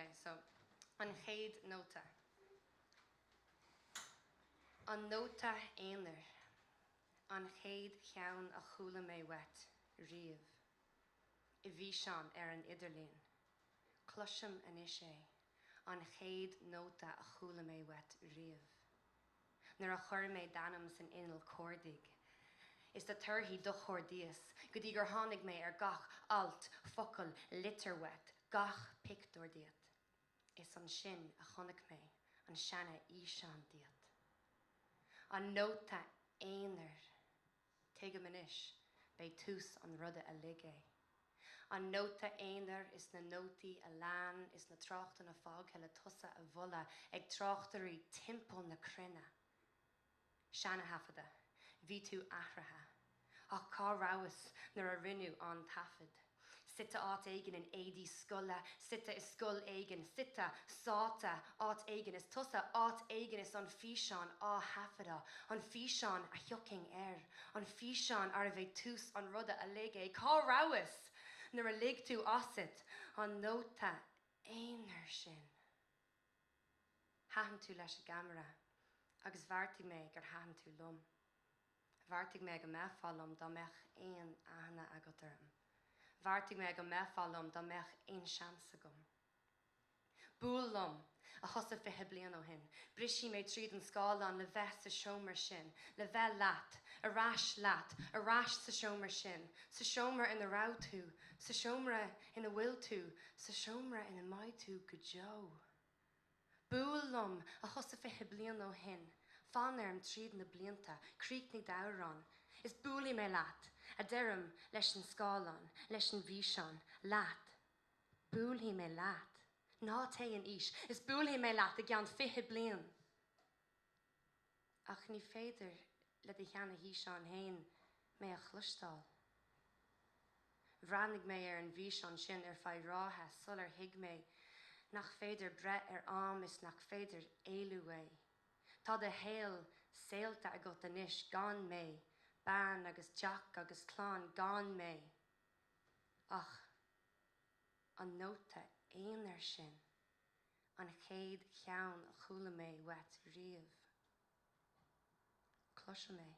Ok, so, an chéad nóta. An nóta aonair. An chéad cheann a chuala mé uait riamh. I bhfíseán ar an idirlíon. Cloisim anois é. An chéad nóta a chuala mé uait riamh. Nuair a chuir mé d'ainm san inneall cuardaigh. Is do torthaí do chuardaíos go dtí gur tháinig mé ar gach alt, focal, litir uait, gach pictiúr díot. Is ansin a chonaic mé an seana fhíseán díot. An nóta aonair. Tuigim anois, b'é tús an ruda uilig é. An nóta aonair is na nótaí a lean is na tráchtanna fágtha le tusa a mholadh ag tráchtairí timpeall na cruinne. Seanathaifeadadh. Bhí tú athraithe. Ach cá rabhas nuair a rinneadh an taifead? Suite áit éigin in éadaí scoile, suite i scoil éigin, suite, sáite, áit éigin is tusa áit éigin is an físeán á thaifeadadh, an físeán a thiocfainn air, an físeán arbh é tús an ruda uilig é. Cá rabhas nuair a lig tú asat an nóta aonair sin? Thaitin tú leis an gceamara agus bheartaigh mé gur thaitin tú liom. Bheartaigh mé go mbeifeá liom dá mbeadh aon aithne agat orm. Bheartaigh mé go mbeifeá liom dá mbeadh aon seans agam. Buail liom, a thusa 20 bliain ó shin. Brisfidh mé tríd an scáileán le bheith sa seomra sin, le bheith leat, ar ais leat, ar ais sa seomra sin, sa seomra ina raibh tú, sa seomra ina bhfuil tú, sa seomra ina mbeidh tú go deo. Buail liom, a thusa 20 bliain ó shin, fan orm tríd na blianta, críochnaigh d'amhrán, is buailfidh mé leat, a deirim leis an scáileán, leis an bhfíseán, leat. Buailfidh mé leat. Ná téigh in aois, is buailfidh mé leat i gceann 20 bliain. Ach ní féidir le do sheana-fhíseán féin mé a chloisteáil. Bhreathnaigh mé ar an bhfíseán sin ar feadh ráithe sular thuig mé nach féidir breith ar am is nach féidir éalú uaidh. Tá do shaol saolta agat anois gan mé, bean agus teach agus clann gan mé. Ach an nóta aonair sin, an chéad cheann a chuala mé uait riamh. Cloisim é.